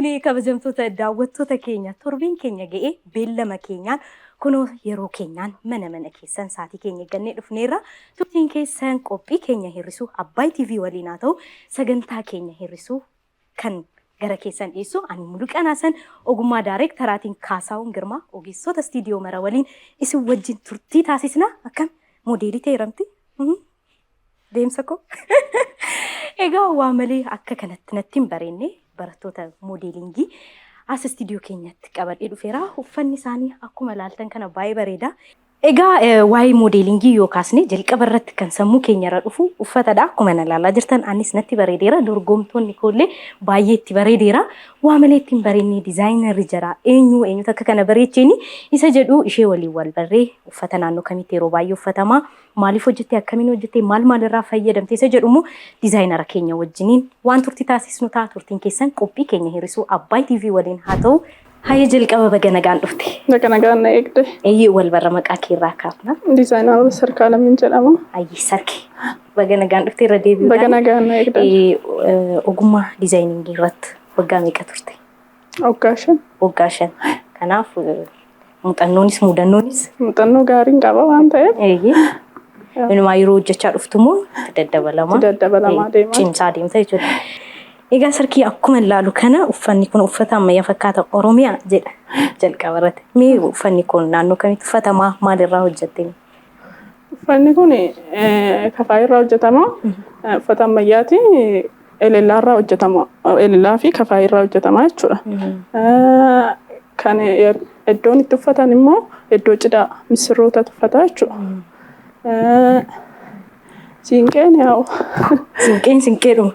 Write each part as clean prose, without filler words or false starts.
Fuunee kabajamtoota daawwattoota keenya, torbeen keenya ga'ee beellama keenyaan kunoo yeroo keenyaan mana mana keessan sa'aatii keenya eeggannee dhufneerra. Turtiin keessan qophii keenya hir'isuu Abbaay TV waliin haa ta'u. Sagantaa keenya hir'isuu kan gara keessan dhiyeessu ani Muluqanaasan, ogummaa daareektaraatiin Kaasaawun Girmaa, ogeessota istiidiyoo mara waliin isin wajjin turtii taasisna. Akkam moodeelii ta'eeramti? Deemsa koo. Egaa waa malee akka kanatti natti hin bareenne, barattoota moodeelingii as istiidiyoo keenyatti qabadhee dhufeera. Uffanni isaanii akkuma ilaaltan kana baay'ee bareeda. Egaa waa'ee moodeelingii yoo kaasne, jalqaba irratti kan sammuu keenya irra dhufu uffatadha. Akkuma na ilaalaa jirtan anis natti bareedeera. Dorgomtoonni koollee baay'ee itti bareedeera. Waa malee itti hin bareenne. Dizaayinarri jira. Eenyu eenyutu akka kana bareecheeni isa jedhu ishee waliin wal barree, uffata naannoo kamitti yeroo baay'ee uffatama? Maaliif hojjette? Akkamiin hojjette? Maal maalirraa fayyadamte? Isa jedhu immoo dizaayinara keenya wajjiniin waan turtii taasisnu ta'a. Turtiin keessan qophii keenya hir'isuu Abbaay TV waliin haa ta'u. Hayyee, jalqaba baga nagaan dhufte. Baga nagaan na eegde. Eeyyee, wal barra, maqaa keerraa kaafna. Dizaayinara Sarkaa Lamiin jedhama. Hayyee Sarkee, baga nagaan dhufte irra deebi'uudhaan. Baga nagaan na eegde. Ogummaa dizaayiningii irratti waggaa meeqa turte? Waggaa 5. Waggaa 5. Kanaaf muuxannoonis mudannoonis. Muuxannoo gaariin qaba waan ta'eef. Eeyyee. Inumaa yeroo hojjechaa dhuftu immoo itti daddabalamaa. Itti daddabalamaa deemaa. Cimsaa deemta jechuudha. Egaa Sarkii, akkuma ilaalu kana uffanni kun uffata ammayyaa fakkaata, Oromiyaa jedha jalqaba irratti. Mee uffanni kun naannoo kamitti uffatamaa? Maalirraa hojjette? Uffanni kun kafaa irraa hojjetama. Uffata ammayyaati. Elellaa irraa hojjetama. Elellaa fi kafaa irraa hojjetama jechuudha. Kan iddoon itti uffatan immoo iddoo cidhaa misirrootatu uffata jechuudha. Siinqeen yaa'u. Siinqeen siinqeedhuma.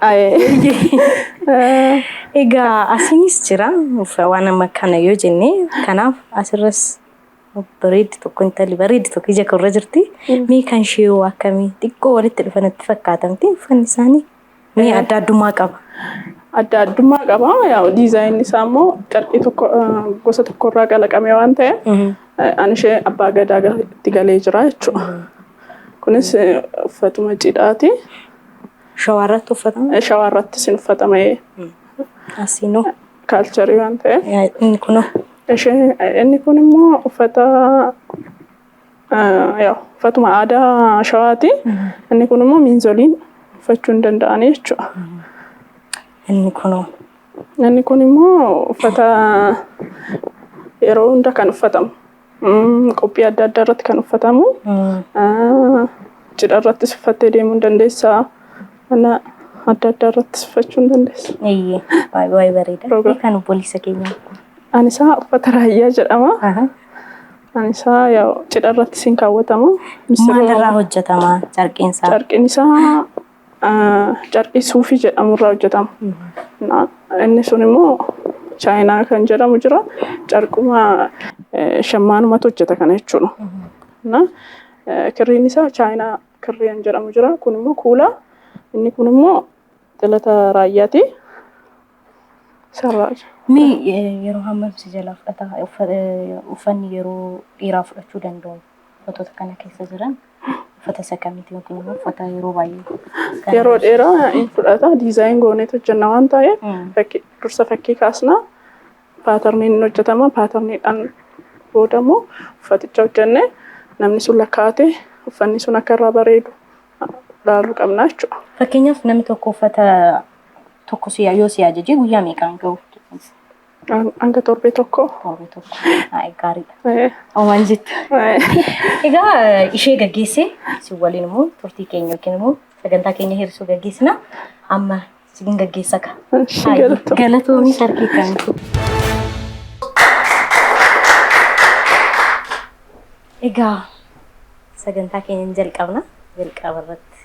Egaa asiinis jira waan amma kana yoo jenne, kanaaf asirras bareeddi tokko, intalli bareeddi tokko ija korra jirti. Mee kan ishee hoo akkamii? Xiqqoo walitti dhufanatti fakkaatamti uffanni isaanii. Mee adda addummaa qaba? Adda addummaa qaba. Yaa'u, diizaayinni isaa immoo carqii tokko gosa tokkorraa kalaqame waan ta'eef ani ishee abbaa gadaa itti galee jira jechuudha. Kunis uffatuma cidhaati. Shawaarratti uffatama? Shawaarrattis hin uffatama. Asiinoo? Culture waan ta'eef. Inni kunoo? Inni kun immoo uffata, uffatuma aadaa Shawaati. Inni kun immoo miinzoliin uffachuu hin danda'anii jechuudha. Inni kunoo? Inni kun immoo uffata yeroo hunda kan uffatamu. Qophii adda addaa irratti kan uffatamu. Cidha irrattis uffattee deemuu hin dandeessaa. Mana adda addaa irrattis uffachuu hin dandeessa. Eeyyee, baay'ee bareeda. Kan obboleessa keenyaa? Ani isaa uffata raayyaa jedhama. Ani isaa cidha irrattis hin kaawwatamu. Maalirraa hojjetama carqiin isaa? Carqiin isaa carqii suufii jedhamu irraa hojjetama. Inni sun immoo Chaayinaa kan jedhamu jira. Carquma shammaanumatu hojjeta kana jechuudha. Kirriin isaa Chaayinaa kirrii kan jedhamu jira. Kun immoo kuula. Inni kun immoo xilata raayyaati. Sarraa jira. Mee yeroo hammam si jalaa fudhata? Uffanni yeroo dheeraa fudhachuu danda'u uffatoota kana keessa jiran uffata isa kamiiti, yookiin immoo uffata yeroo baay'ee? Yeroo dheeraa hin fudhata. Design gooneet hojjenna waan ta'eef dursa fakkii kaasna. Pattern iin hojjetama. Pattern iidhaan booda immoo uffaticha hojjenne, namni sun lakkaa'ate uffanni sun akka irraa bareedu ilaaluu qabna jechuudha. Fakkeenyaaf namni tokko uffata tokko yoo si ajaje guyyaa meeqaan gahu? Hanga torbee tokko. Torbee tokko. Gaariidha. Waan jettu. Egaa ishee gaggeessee si waliin immoo turtii keenya yookiin immoo sagantaa keenya hir'isuu gaggeessina. Amma siin gaggeessa ka. Galatoomii Sarkii kan. Egaa sagantaa keenya ni jalqabna. Jalqaba irratti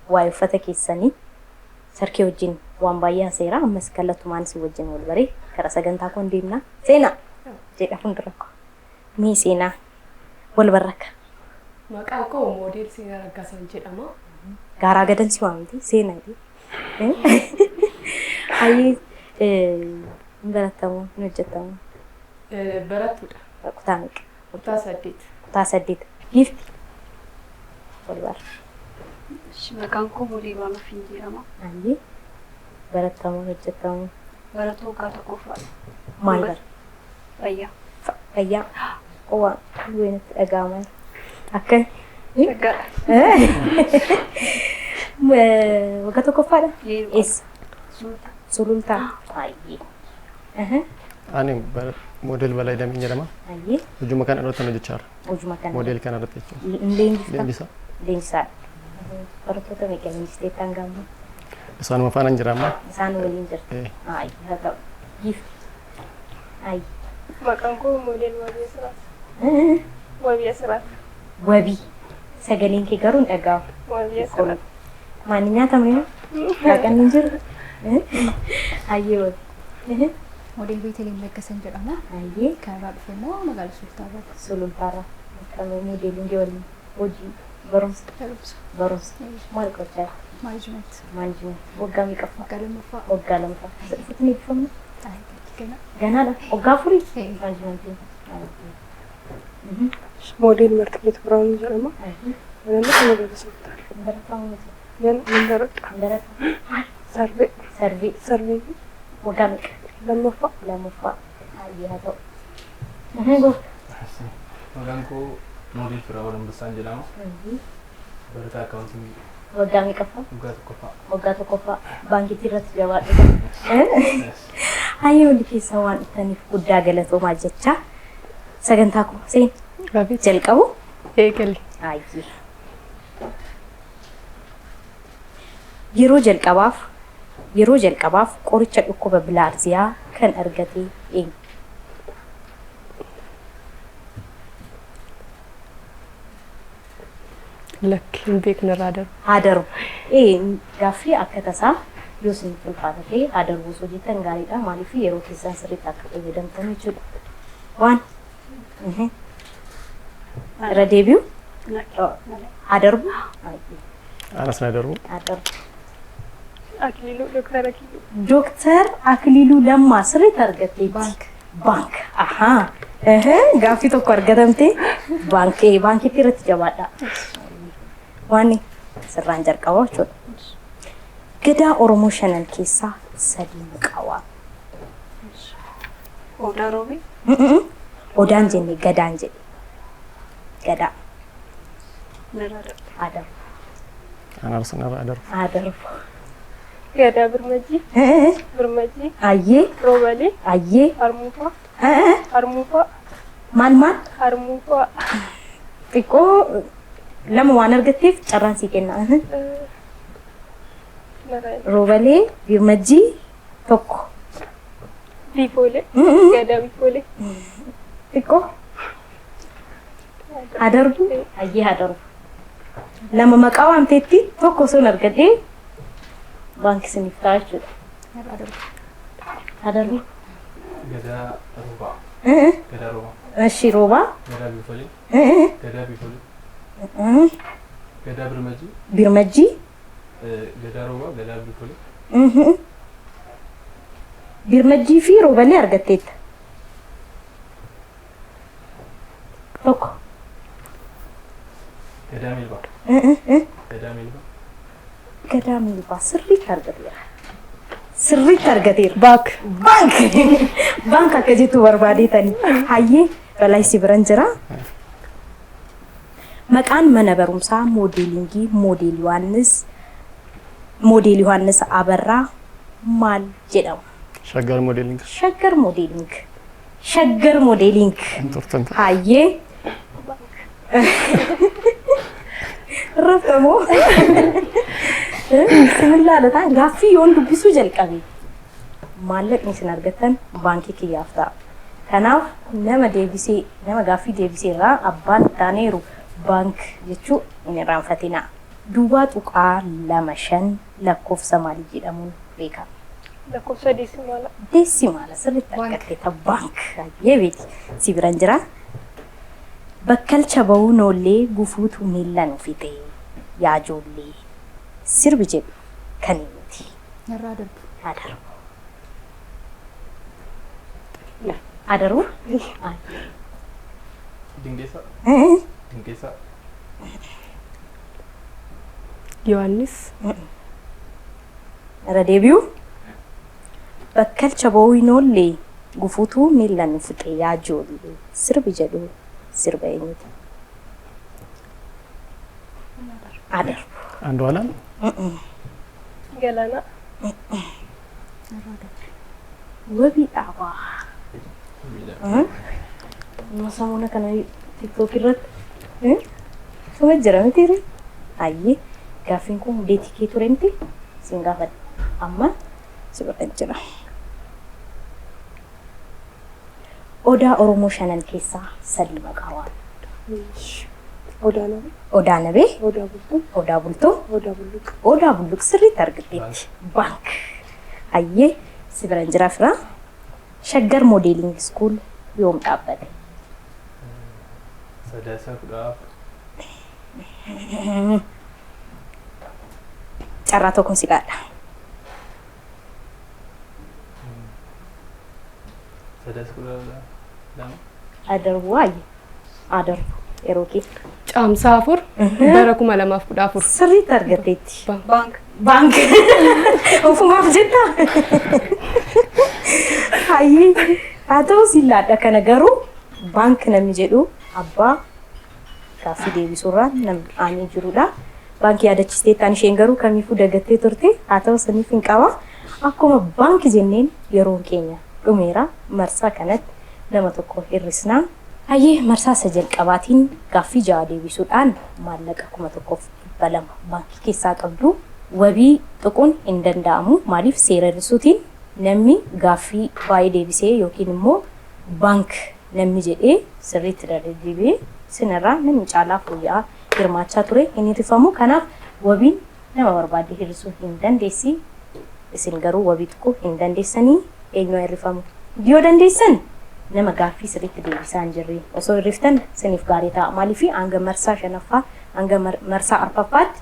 waa'ee uffata keessanii Sarkee wajjin waan baay'ee haseera. Ammas kallattumaan si wajjin wal baree gara sagantaa koon deemna. Seenaa jedha fuuldura koo. Mee Seenaa, wal barraka. Maqaan koo Moodeel Seenaa Raggaasaan jedhama. Gaaraa gadan si waamti Seenaa. Hayyee, hin barattamu, hin hojjettamu? Barattuudha. Kutaa meeqa? Kutaa 8. Kutaa 8. Giifti. Wal bara. Maqaan koo Moodeel Waamafiin jedhama. Hayyee, barattamu, hojjettamu? Barattuu waggaa tokkoffaadha. Maal bara? Fayyaa. Fayyaa. Qowwaa wayinatti dhaga'amaa. Akka Shaggaadha. Waggaa tokkoffaadha? Eessa? Sulultaa. Sulultaa. Baay'ee. Ani moodel Balaa Dameen jedhama. Baay'ee. Hojuma kana irratti hojjechaa jira. Hojuma kana. Moodel kana irratti jechuudha. Leenjifta? Leenjisaa. Leenjisaadha. Barattoota meeqa leenjisteettaan gaamma? Isaanuma faana jira amma. Isaan waliin jirta. Baay'ee haa ta'u. Giifti. Ayi. Maqaan koo moodel Wabii Asiraat. Wabii Asiraat. Wabii. Sagaleen kee garuu hin dhaga'amu. Wabii Asiraat. Maal nyaatamne moo? Waaqanni hin jiru. Ayyee wabii. Moodel Beeteliin Laggasan jedhama. Ayyee. Kan irraa dhufe immoo magaalaa Sulultaarraa. Sulultaarraa. Akkamii moodeelingii waliin hojii barumsa. Barumsa. Barumsa. Maal qochaa? Maanejimenti. Maanejimenti. Waggaa meeqaffaa? Waggaa lammaffaa. Waggaa lammaffaa. Saddeetti eebbifamne? Ganaa. Ganaadha. Waggaa afurii? Maanejimenti. Moodel Martigeet Biraanuu jedhama. Naannoo magaalaa Sulultaarraa. Barataa miti. Gana nan baradha. Barataa. Sarvee. Sarvee. Sarvee. Waggaa meeqa? Lammaffaa. Lammaffaa. Baay'ee haa ta'u. Gooftaa. Maqaan koo Moodel Firaa'ol Ambasaan jedhama. Barataa akkaawuntingii. Waggaa meeqaffaa? Waggaa tokkoffaa. Waggaa tokkoffaa. Baankiitti irratti jabaadhu. Hayyee hundi keessan waan dhuftaniif guddaa galatoomaa jecha sagantaa koo seen jalqabu. Eegali. Hayyee. Yeroo jalqabaaf qoricha dhukkuba bilaarziyaa kan argate eenyu? Lakki hin beekne irraa darbu. Haa darbu. Gaaffii akka tasaa yoo isinitti ulfaata ta'e haa darbu osoo jettan gaariidha. Maaliif yeroo keessan sirriitti akka fayyadamtan jechuudha. Waan irra deebi'u haa darbu. Anas na darbu. Haa darbu. Akiliiluu Dooktar Akiliiluu. Dooktar Akiliiluu Lammaa sirriitti argatteetti. Baank. Baank. Ahaa. Gaaffii tokko argatamte baankii baankiitti irratti jabaadha. Waan sirraan jalqaba jechuudha. Gadaa Oromoo shanan keessaa sadii maqaa. Odaa Roobii. Odaan jenne gadaan jedhe. Gadaa. Narraa darbu. Haa darbu. Anas narraa darbu. Haa darbu. Gadaa Birmajii. Birmajii. Ayyee. Roobalee. Ayyee. Harmuufaa. Harmuufaa. Maal maal? Harmuufaa. Xiqqoo lama waan argatteef carraan sii kenna. Roobalee, Birmajii tokko. Biifoolee. Gadaa biifoolee. Xiqqoo. Haa darbu. Ayyee haa darbu. Lama maqaa waamteetti tokko osoo hin argadhee baankii isiniif ta'a jechuudha. Irraa darbu. Haa darbu. Gadaa Roobaa. Gadaa Roobaa. Eshi roobaa. Gadaa Biifoolee. Gadaa Biifoolee. Gadaa Birmajii. Birmajii. Gadaa Roobaa. Gadaa Biifoolee. Birmajii fi roobalee argatteetta. Tokko. Gadaa Meelbaa. Gadaa Meelbaa. Gadaa Meelbaa sirriitti argateera. Sirriitti argateera. Baank. Baank. Baank akka jettu barbaadeetani. Hayyee balaa si biran jira. Maqaan mana barumsaa moodeelingii moodeel Yohaannis Abarraa maal jedhama? Shaggar moodeeling. Shaggar moodeeling. Shaggar moodeeling. Turtan. Hayyee. Raftamoo. Similaa gaaffii yoon dubbisuu jalqabe maallaqni isin argattan baankii kiyyaaf ta'a. Kanaaf nama deebisee nama gaaffii deebisee irraa abbaan taaneeru baank jechuu hin irraanfatinaa. Duwwaa tuqaa 25 lakkoofsa maalii jedhamuun beekama? Lakkoofsa deesimaala. Deesimaala sirriitti argatteetta baank. Hayyee beeti si biran jira. Bakkalcha ba'uu noollee gufuutu miilla nu fixe yaa ijoollee sirbi jedhu kan eenyuti? Irraa darbu. Haa darbu. Haa darbu? Dinqeessaa. Dinqeessaa. Yohaannis. Irra deebi'u. Bakkalcha boo'in oollee gufuutuu miila nu fixe yaa ijoollee sirbi jedhu sirba eenyuti? Adarbu. Andu'aalam. Galaanaa. Wabii dhaabaa. Amma samoona kana TikTok irratti suma jira miti ree? Ayyee, gaaffiin kun beetii kee ture miti, siin gaafadha. Amma si bira jira. Odaa Oromoo shanan keessaa sadii maqaa waami. Odaa Nabee. Odaa Nabee. Odaa Bultuu. Odaa Bultuu. Odaa Bulluq. Odaa Bulluq sirriitti argatteetti. Baank. Ayyee, si bira jira fira. Shaggar Modeling School yoom dhaabbate? Sadaasa 14. Carraa tokkoon si qaadha. Sadaasa 12. Adarbu, ayyee. Adarbu yeroo kee. Caamsaa 4 bara 2014. Sirriitti argatteetti. Baank. Baank. Ofumaaf jetta. Hayyee, haa ta'u, sillaadha kana garuu baank namni jedhu abbaa gaaffii deebisuurraa namni aanee jirudha. Baankii yaadachiistee ta'an isheen garuu kamiifuu dagattee turte, haa ta'u, saniif hin qaba. Akkuma baankii jenneen yeroon keenya dhumeera, marsaa kanatti nama tokko hir'isnaa. Hayyee, marsaa isa jalqabaatiin gaaffii ja'a deebisuudhaan maallaqa 1200 baankii keessaa qabdu. Wabii tuquun hin danda'amu. Maaliif? Seera hir'isuutiin namni gaaffii baay'ee deebisee yookiin immoo baank namni jedhee sirriitti deddeebi'ee sinirraa namni caalaa fooyya'aa hirmaachaa ture hin hir'ifamu. Kanaaf wabiin nama barbaadde hir'isuu hin dandeessi. Isin garuu wabii tuquu hin dandeessanii. Eenyu hir'ifamu? Yoo dandeessan nama gaaffii sirriitti deebisaa hin jirre osoo hir'iftan siniif gaarii ta'a. Maaliif? Hanga marsaa shanaffaa, hanga marsaa arfaffaatti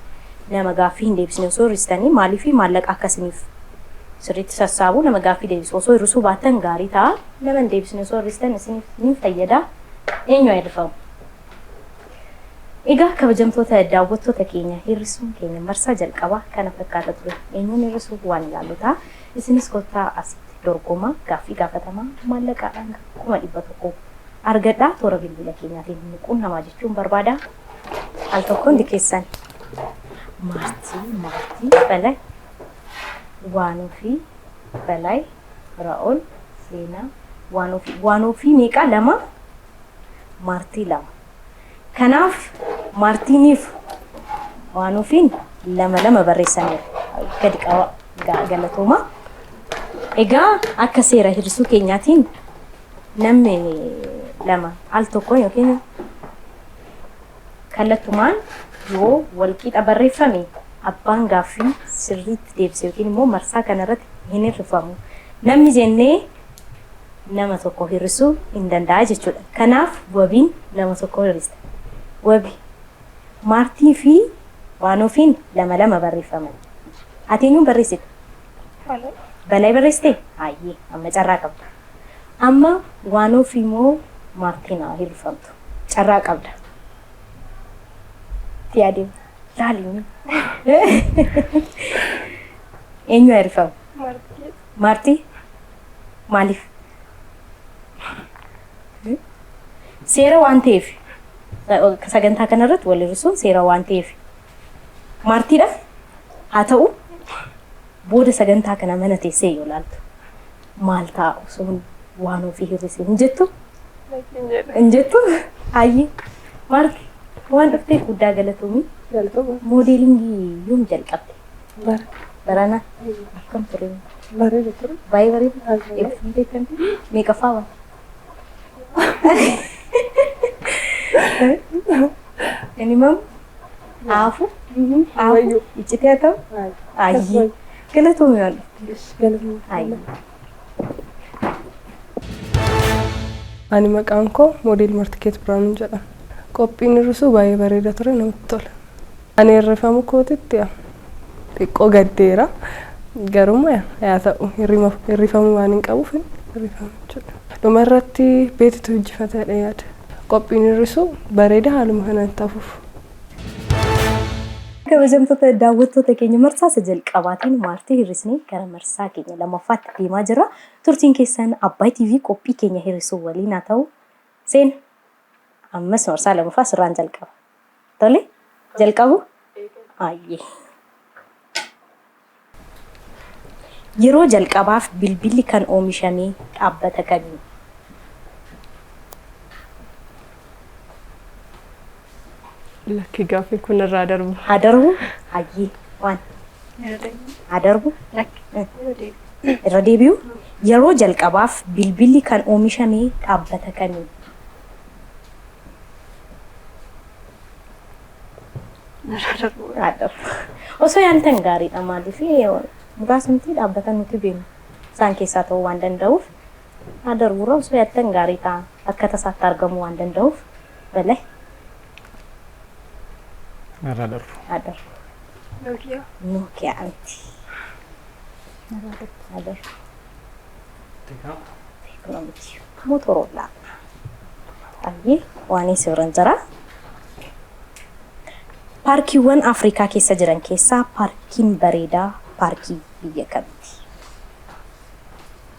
nama gaaffii hin deebisne osoo hir'istanii, maaliif? Maallaqa akkasiniif sirriitti sassaabu nama gaaffii deebisu osoo hir'isuu baattan gaarii ta'a. Nama hin deebisne osoo hir'istan isiniif ni fayyada. Eenyu hir'ifamu? Egaa kabajamtoota daawwattoota keenya, hir'isuun keenya marsaa jalqabaa kana fakkaata ture. Eenyuun hir'isuu waan ilaallu ta'a. Isinis kottaa asitti dorgomaa, gaaffii gaafatamaa, maallaqaadhaan 100,000 argadhaa, toora bilbila keenyaatiin nu quunnamaa jechuun barbaada. Al tokko hundi keessan Maartii, Maartii, Balay, Waanuu fi Balay, Ra'ool, Seenaa, Waanuu fi Waanuu fi meeqa? Lama, Maartii lama. Kanaaf Maartiiniif Waanuufiin lama lama barreessaniiru. Gadi qaba, galatooma. Egaa akka seera hir'isuu keenyaatiin namni lama al tokko yookiin kallattumaan yoo walqixa barreeffame abbaan gaaffii sirriitti deebise yookiin immoo marsaa kanarratti hin hir'ifamu. Namni jennee nama tokko hir'isuu hin danda'a jechuudha. Kanaaf wabiin nama tokko hir'ista. Wabi, Maartii fi Waanuufiin lama lama barreeffaman. Ati eenyuun barreessite? Balay barreessite? Hayyee, amma carraa qabda. Amma Waanuufii moo Maartiin haa hir'ifamtu? Carraa qabda. Itti yaadee laali. Eenyu haa hir'ifamu? Maartii? Maaliif? Seera waan ta'eef, sagantaa kanarratti wal hir'isuun seera waan ta'eef. Maartiidha? Haa ta'u, booda sagantaa kana mana teessee yoo ilaaltu maal ta'a osoo waan ofii hir'ise hin jettu? Hin jettu? Hayyee. Maarti, waan dhufteef guddaa galatoomii. Galatooma. Moodeelingii yoom jalqabde? Bara. Barana? Akkam ture? Bareeda ture. Baay'ee bareeda. Eebbifamtee beekamte? Meeqaffaa waan? Inni mamu? Aafu? Aafu? Iccitii haa ta'u? Ayyee. Galatoomii waan dhufte. Galatooma. Ayyee. Ani maqaan koo Moodel Martikeet Biraanuu jedhama. Qophiin hir'isuu baay'ee bareeda ture, namatti tola. Ani hir'ifamu kootitti xiqqoo gaddeera. Garuu yaa ta'u, hir'ifamuu waan hin qabuuf hir'ifamu jechuudha. Dhuma irratti beetitu injifatadha yaada. Qophiin hir'isuu bareeda, haaluma kanaan tafuuf. Kabajamtoota daawwattoota keenya marsaa isa jalqabaatiin maartii hir'isnee gara marsaa keenya lammaffaatti deemaa jirra. Turtiin keessan Abbaay TV qophii keenya hir'isuu waliin haa ta'u. Seen ammas marsaa lammaffaa sirraan jalqaba. Tole jalqabu? Ayyee. Yeroo jalqabaaf bilbilli kan oomishame dhaabbata kamiin? Lakki gaaffiin kun irraa darbu. Haa darbu? Ayyee. Waan haa darbu? Irra deebi'u? Yeroo jalqabaaf bilbilli kan oomishame dhaabbata kamiin? Haa darbu. Osoo yaaltan gaariidha maaliif muraasumti dhaabbata nuti beeknu isaan keessaa ta'uu waan danda'uuf haa darbuurra osoo yaaltan gaarii ta'a akka tasaatti argamuu waan danda'uuf balee Narraa darbu. haa darbu. Nokia. Nokia miti. Narraa darbu. Haa darbu. Teeknoo. Teeknoo miti. Motorola. Ayyee waan si biran jira. Paarkiiwwan Afrikaa keessa jiran keessaa paarkiin bareedaa paarkii biyya kamiiti?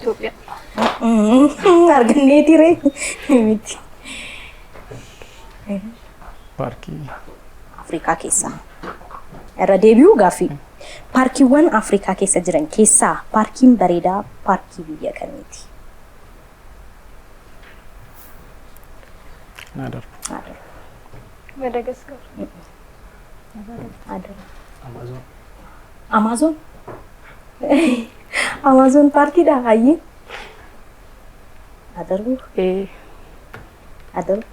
Itoophiyaa. Arganneeti ree miti. Paarkii Afrikaa keessaa. Irra deebi'uu gaaffii. Paarkiiwwan Afrikaa keessa jiran keessaa paarkiin bareedaa paarkii biyya kamiiti? Naa darbu. Haa darbu. Madagaskar. Narraa darbu. Haa darbu. Amaazon. Amaazon. Amaazon paarkiidha hayyee. Haa darbu. Ee. Haa darbu.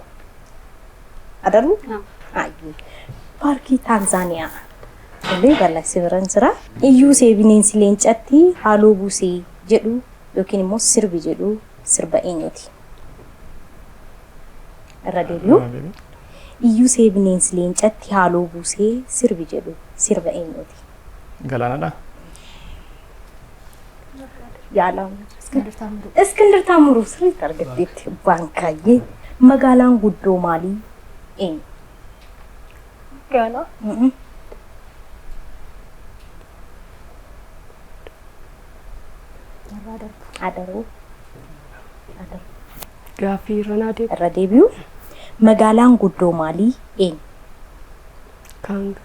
Haa darbu? Naam. Hayyee. Paarkii Taanzaaniyaa. Illee bal'aa si biran jira. Iyyuu bineensi leencatti haaloo buusee jedhu yookiin immoo sirbi jedhu sirba eenyuti? Irra deebi'u. Irra deebi'u. Iyyuu bineensi leencatti haaloo buusee sirbi jedhu sirba eenyuti? Galaanadha. Yaalaa. Iskindir Taamiruu. Iskindir Taamiruu sirriitti argatteetti baankaayyee. Magaalaan guddoo maalii eenyu? Gaanaa. Narraa darbu. Adaruu. Adaruu. Gaaffii irra naa deebi'u. Irra deebi'u. Magaalaan guddoo maalii eenyu? Kaanga.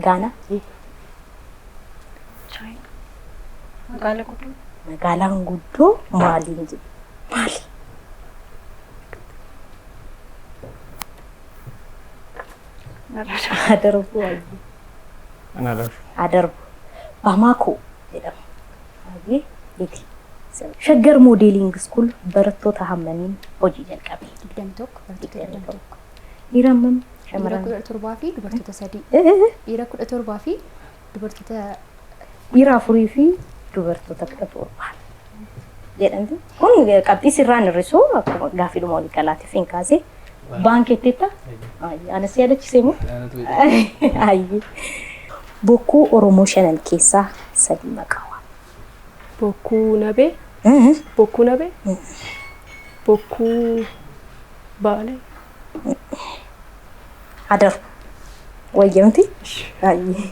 Gaanaa. Chaayinaa. Magaalaa guddoo. Magaalaan guddoo maaliin jedhu? Maali? Narraa darbu. Adarbu ayyee. Naa darbu. Adarbu. Bamaakoo jedhama. Ayyee iti. Shaggar Modeling School barattoota hammamiin hojii jalqabe? 21 barattoota 21. Dhiira hammam? Dhiira Shamarran? 17 fi dubartoota 3. Dhiira 17 fi dubartoota Dhiira 4 fi dubartoota 17 jedhamti. Kun qabxii sirraan hir'isuu akkuma gaaffiidhuma walii galaatiif hin kaase. Baankeetteetta? Anas yaadachiisee moo? Ayyee. Bokkuu Oromoo shanan keessaa sadii maqaa waami. Bokkuu Nabee. Bokkuu Nabee. Bokkuu Baalee. Adarbu. Wayyamti? Ayyee.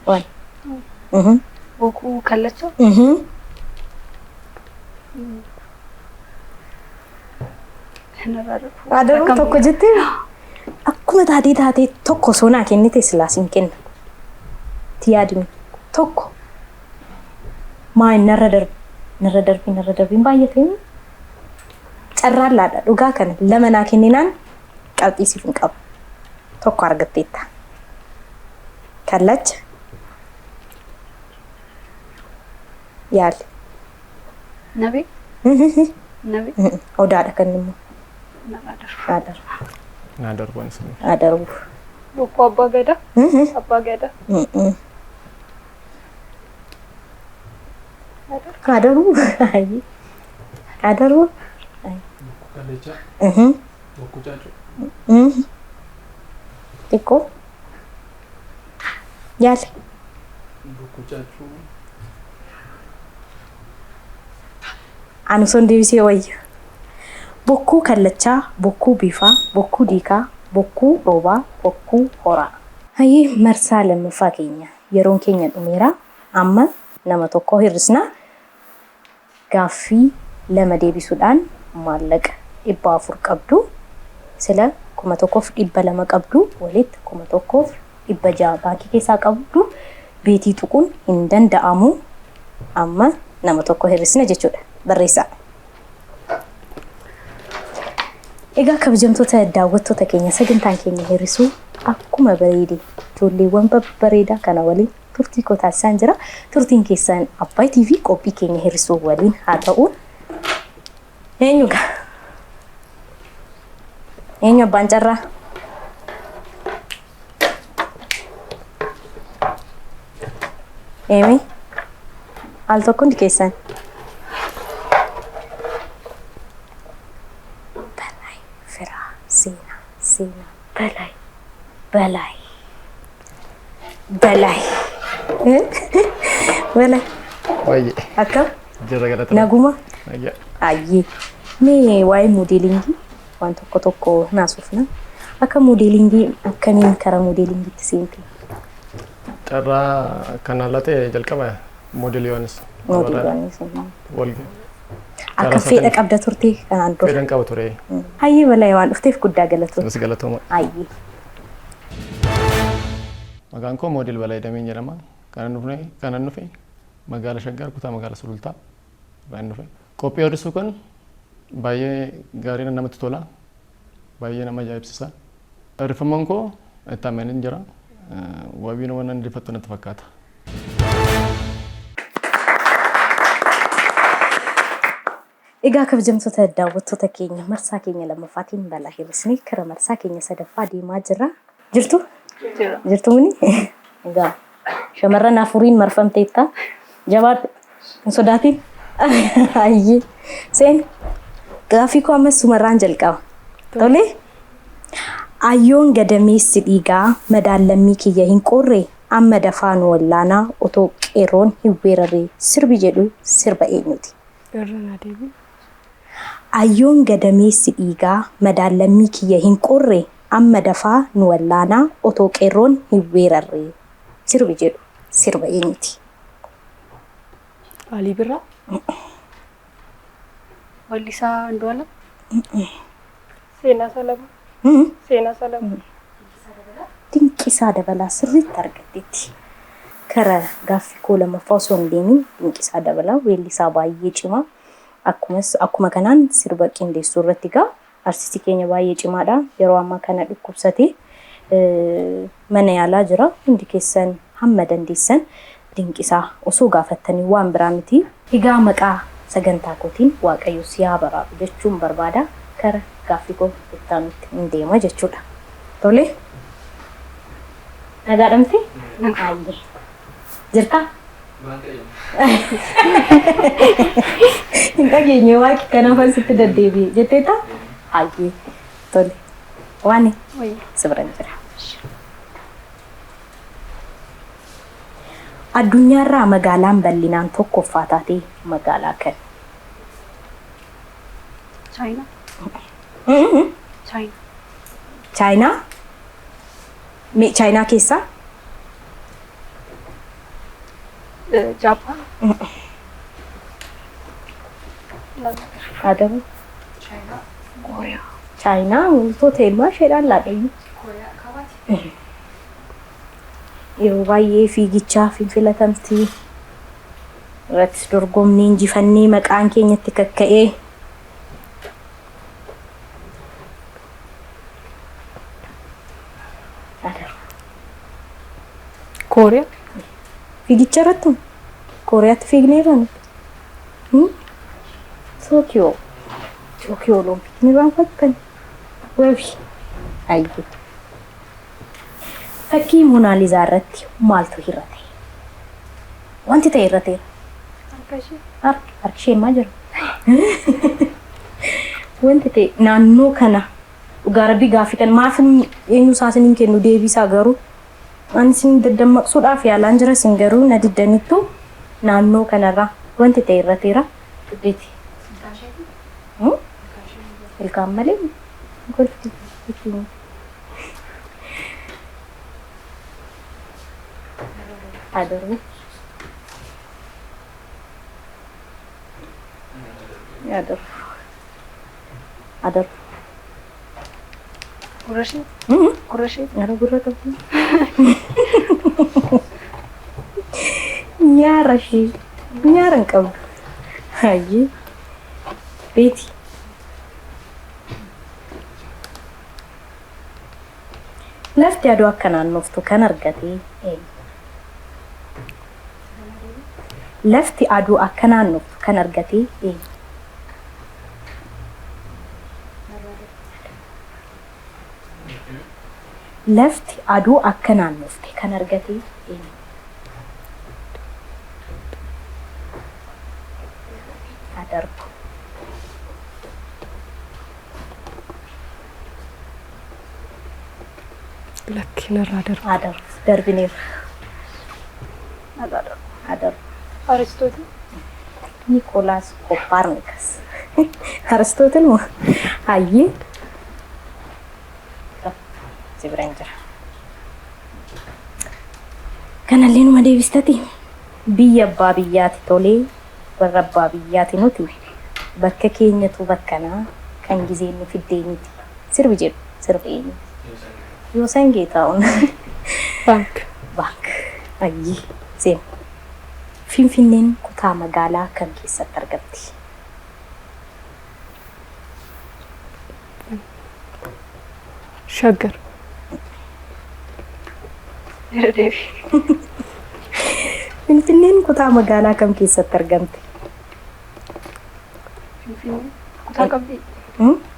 Waan. Bokkuu Kallachoo. Narraa darbu. Adarbu tokko jettee akkuma taatee taatee tokko osoo naa kennite silaas hin kenna. Itti yaadimi. Tokko. Maa narra darbi narra darbi narra darbi hin baay'atee carraan laadha dhugaa kana lama naa kenninaan qabxii siif hin qabu. Tokko argatteetta. Kallacha. Yaali. Nabee. Nabee. Odaadha kan immoo. Narraa darbu. Adarbu. Naa darbu anis. Adarbu. Bokkuu Abbaa Gadaa. Abbaa Gadaa. Adarbu. Adarbu. Bokkuu Kallachaa. Bokkuu Caacuu. Xiqqoo. Yaali. Bokkuu Caacuu. Ani osoo hin deebisee wayya. Bokkuu kallachaa, bokkuu biifaa, bokkuu diikaa, bokkuu roobaa, bokkuu horaa. Hayyee, marsaa lammaffaa keenya yeroon keenya dhumeera. Amma nama tokko hir'isna. Gaaffii 2 deebisuudhaan maallaqa 400 qabdu. Sila 1200 qabdu, walitti 1600 baankii keessaa qabdu. Beetii tuquun hin danda'amu. Amma nama tokko hir'isna jechuudha. Barreessaa. Egaa kabajamtoota daawwattoota keenya, sagantaan keenya hir'isuu akkuma bareede ijoolleewwan babbareedaa kana waliin turtii koo taasisaan jira. Turtiin keessan Abbaay TV qophii keenya hir'isuu waliin haa ta'u. Eenyu gaa? Eenyu abbaan carraa? Eemi? Al tokko hundi keessan. Balay, firaa, seenaa, seenaa, balay, balay, balay. Balay. Baay'ee. Akkam? Jirra, galata. Naguma? Ayyaa. Ayyee. Mee waa'ee modelingii waan tokko tokko naasufna. Akka modelingii akkamiin karaa modelingiitti seente? Carraa kanaan laatee jalqaba moodel Yohaannis. Moodel Yohaannis. Wal Akka fedha qabda turte kanaan dura? Fedhan qaba ture. Hayyee Balaa, waan dhufteef guddaa galatoomna. Anis galatooma. Hayyee. Maqaan koo Moodel Balaa Dameen jedhama. Kanan dhufe magaala Shaggar, kutaa magaala Sulultaa irraa dhufe. Qophii hir'isuu kun baay'ee gaarii, namatti tola. Baay'ee nama ajaa'ibsiisa. Hir'ifamaan koo itti amaneen jira. Wabiin waan injifattu natti fakkaata. Egaa kabajamtoota daawwattoota keenya, marsaa keenya lammaffaatiin balaa hir'isnee kara marsaa keenya sadaffaa deemaa jirra. Jirtu? Jira. Jirtu mini? Egaa shamarran afuriin marfamteetta. Jabaadhu. Hin sodaatin. Ayyee. Seen, gaaffii koo ammas sumarraan jalqaba. Tole? Ayyoon gadameessi dhiigaa madaallammii kiyya hin qorre, amma dafaa nu wallaanaa otoo qeerroon hin weerarre sirbi jedhu sirba eenyuti? Irra naa deebi. Ayyoon gadameessi dhiigaa madaallammii kiyya hin qorre, amma dafaa nu wallaanaa otoo qeerroon hin weerarre sirbi jedhu sirba eenyuti? Alii Birraa. Wallisaa Andu'aalam. Seenaa Salamoo. Seenaa Salamoo. Dinqisaa Dabalaa, sirriitti argatteetti. Kara gaaffii koo lammaffaa osoo hin deemin, Dinqisaa Dabalaa weellisaa baay'ee cimaa. Akkumas akkuma kanaan sirba qindeessuu irratti egaa artistii keenya baay'ee cimaadha. Yeroo ammaa kana dhukkubsatee mana yaalaa jira. Hundi keessan hamma dandeessan Dinqisaa osoo gaafattanii waan biraa miti. Egaa maqaa sagantaa kootiin Waaqayyo si haa baraaru jechuun barbaada. Kara gaaffii koo itti aanutti hin deema jechuudha. Tole. Nagaadhamti? Ayyee. Jirtaa? Hin dhageenye waaqi, kanaafan sitti deddeebi'e jetteetta? Ayyee. Tole. Waan si biran jira. Addunyaarraa magaalaan bal'inaan tokkoffaa taate magaalaa kami? Chaayinaa. Chaayinaa. Chaayinaa? Mee Chaayinaa keessaa? Jaappaan. Adamu. Chaayinaa wantoota ilmaa isheedhaan laadhayyuu. Yeroo baay'ee fiigichaaf hin filatamti. Irrattis dorgomnee injifannee maqaan keenyatti kakka'ee. Adamu. Kooriyaa. Fiigicha irratti Kooriyaatti fiigneerra nuti. Tookiyoo. Tookiyoo Olompikii ni irraanfattan. Wabi. Ayyee. Fakkii Moonaalizaa irratti maaltu hir'ate? Wanti ta'e hir'ateera. Harka ishee. Harki ishee maal jira? Wanti ta'e naannoo kana, dhugaa rabbii gaaffii kana maaf eenyu isaa isiniin kennu deebisaa, garuu ani isin daddamaqsuudhaaf yaalaan jira, isin garuu na diddanittu. Naannoo kanarraa wanti ta'e hir'ateera. Dhuggeeti. Ilkaan malee golfti ittiin. Haa darbu. Haa darbu. Haa darbu. Gurra ishee. Gurra ishee. Gara gurra qabdu. Nyaara ishee. Nyaara hin qabdu. Hayyee. Beeti. Lafti aduu akka naannoftu kan argate eenyu? Lafti aduu akka naannoftu kan argate eenyu? Lafti aduu akka naannofte kan argate eenyu? Haa darbu. Lakki narraa darbu. Haa darbu. Darbineerra. Haa darbu. Aristootil. Nikolaas Kooppaarnikas. Aristootil moo? Hayyee. Si bira hin jira. Kanallee numa deebistati. Biyya abbaa biyyaati tolee warra abbaa biyyaati nuti bakka keenyatu bakkanaa kan gizeen nu fiddee miti. Sirbi jedhu sirba eenyu? Yoosan Geetaa'uun. Baank. Baank. Ayyee. Seen. Finfinneen kutaa magaalaa kam keessatti argamti? Shaggar. Irra deebi. Finfinneen kutaa magaalaa kam keessatti argamti? Finfinnee. Kutaa qabdi.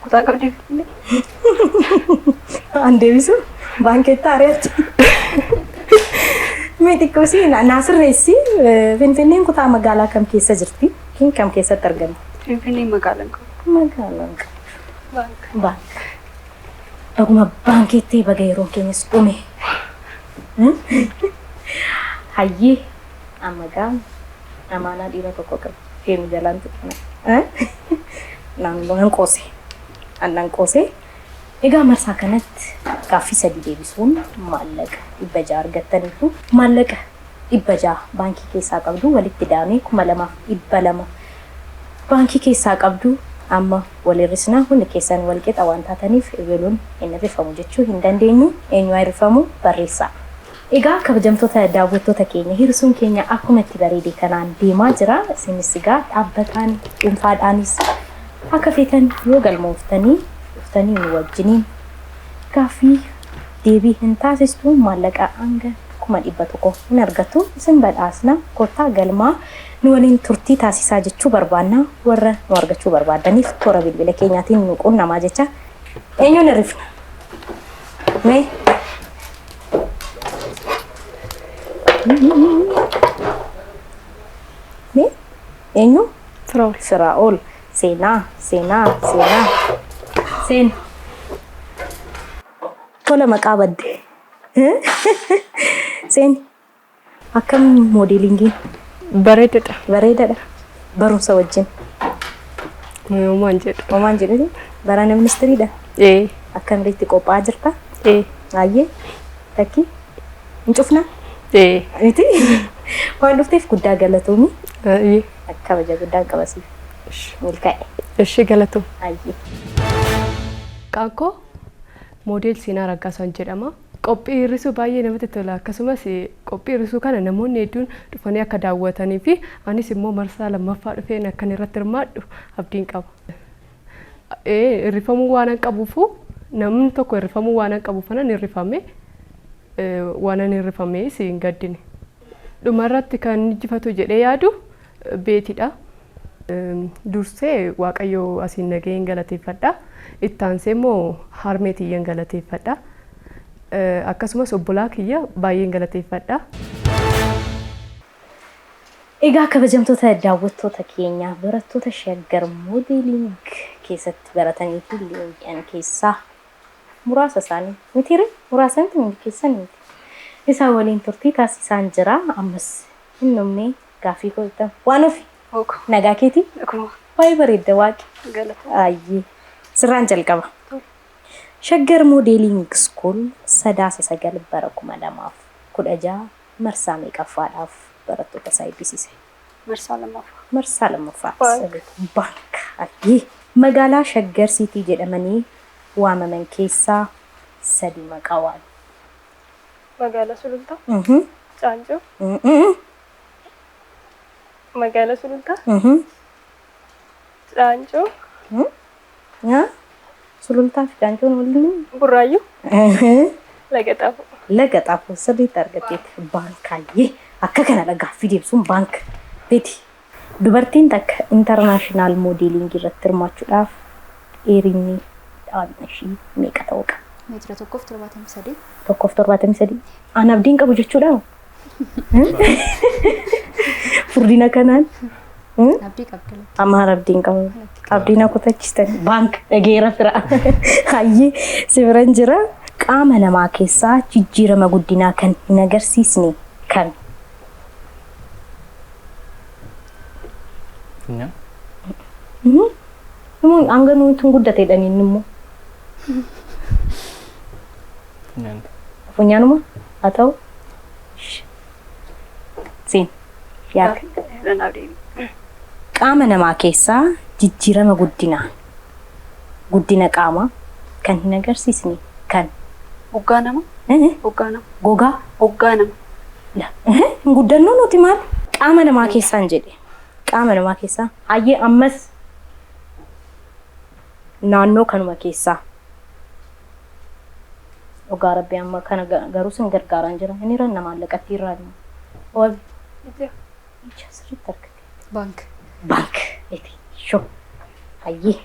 Kutaa qabdi Finfinnee. An deebisu baankeetti ari'achi. Mee xiqqoo si naa sirreessi. Finfinneen kutaa magaalaa kam keessa jirti? Kam keessatti argamti? Finfinnee magaalaan qabu. Magaalaan qabu. Baank. Baank. Dhuguma baankeetti baga yeroon keenyas dhume. Hayyee amma gaa amaanaa dhiira tokko qabu. Feenu jalaan tuqna. Naannoo qoose. Annan qoose. Egaa marsaa kanatti gaaffii sadii deebisuun maallaqa 600 argattaniitu maallaqa 600 baankii keessaa qabdu walitti daamee 2200 baankii keessaa qabdu amma wal hir'isnaa hundi keessan wal qixa waan taataniif ebeluun hin hir'ifamu jechuu hin dandeenyu eenyu haa hir'ifamu barreessaa. Egaa kabajamtoota daawwattoota keenya hir'isuun keenya akkuma itti bareede kanaan deemaa jira. Isinis egaa dhaabbataan dhuunfaadhaanis akka feetan yoo galmooftanii dhuftanii nu wajjiniin gaaffii deebii hin taasistu maallaqa hanga 100,000 hin argatu isin badhaasna kottaa galmaa nu waliin turtii taasisaa jechuu barbaanna warra nu argachuu barbaadaniif toora bilbila keenyaatiin nu qunnamaa jecha eenyuun hirrifna mee mee eenyu Firaa'ol. Firaa'ol seenaa seenaa seenaa seen tola maqaa badde seen akkam moodeelingiin Bareedadha. bareedadha barumsa wajjin Homaan jedhu. homaan jedhu barana ministiriidha Ee. akkam itti qophaa'aa jirta Ee. Ayyee takki hin cufna Ee. miti waan dhufteef guddaa galatoomi Ayyee. kabaja guddaan qabasiif milkaa'e Ishee galatoom. ayyee. Maqaan koo moodeel Seenaa Raggaasaan jedhama. Qophii hir'isuu baay'ee namatti tola. Akkasumas qophii hir'isuu kana namoonni hedduun dhufanii akka daawwatanii fi anis immoo marsaa lammaffaa dhufeen akkan irratti hirmaadhu abdiin qaba. Hirrifamuu waan hin qabuufu namni tokko hirrifamuu waan hin qabuuf anan hirrifame waan an hirrifamees hin gaddine. Dhumarratti kan injifatu jedhee yaadu beetidha. Dursee Waaqayyo asiin nagaheen galateeffadha. Itti aansee immoo harmee tiyyaan galateeffadha. Akkasumas obbolaa kiyya baay'een galateeffadha. Egaa kabajamtoota daawwattoota keenya barattoota Shaggar Modeling keessatti baratanii fi leenji'an keessaa muraasa isaanii mitiire muraasa miti hundi keessan miti. Isaan waliin turtii taasisaan jira. Ammas hin dhumne gaaffii koo itti waan ofi Ogo. nagaa keetii Akkuma baay'ee bareedda waaqi. galata. Ayyee sirraan jalqaba. Shaggar Modeling School Sadaasa 9 bara 2016 marsaa meeqaffaadhaaf barattoota isaa eebbisiise? Marsaa lammaffaa. Marsaa lammaffaa. Baank. Baank. Ayyee. Magaalaa Shaggar Siitii jedhamanii waamaman keessaa sadi maqaa waami. Magaalaa Sulultaa. Caancoo. Magaalaa Sulultaa. Caancoo. Sulultaa fi Caancoon waliin. Burraayyuu. Laga Xaafoo. Laga Xaafoo sirriitti argatteetti. Baankaayyee akka kanadha gaaffii deebisuun baank. Beeti. Dubartiin takka international modelingii irratti hirmaachuudhaaf dheerinni dhaabina ishii meeqa ta'uu qaba? Meetira 1.73. 1.73. An abdiin qabu jechuudha. Furdina kanaan. Abdii qabda. Amaara abdiin qabu. Abdiin akka kutachiistan. Baank dhageera fira. Hayyee si biran jira. Qaama namaa keessaa jijjiirama guddinaa kan hin agarsiisne kami? Funyaan. Hanga nuti hin guddateedha inni immoo. Funyaan. Funyaanuma haa ta'u. Siin. Yaada. Qaama namaa keessaa jijjiirama guddinaa guddina qaamaa kan hin agarsiisne kan? Hoggaa nama. Hoggaa nama. Gogaa. Hoggaa nama. Hin guddannoo nuti maal? Qaama namaa keessaan jedhe. Qaama namaa keessaa. Hayyee ammas naannoo kanuma keessaa. Dhugaa rabbi amma kana garuu sin gargaaraan jira. Inni irra namaan laqatti irraa. Wabi. Ija. Ija sirriitti argate. Baank. Baank. Eti. Shoo. Hayyee.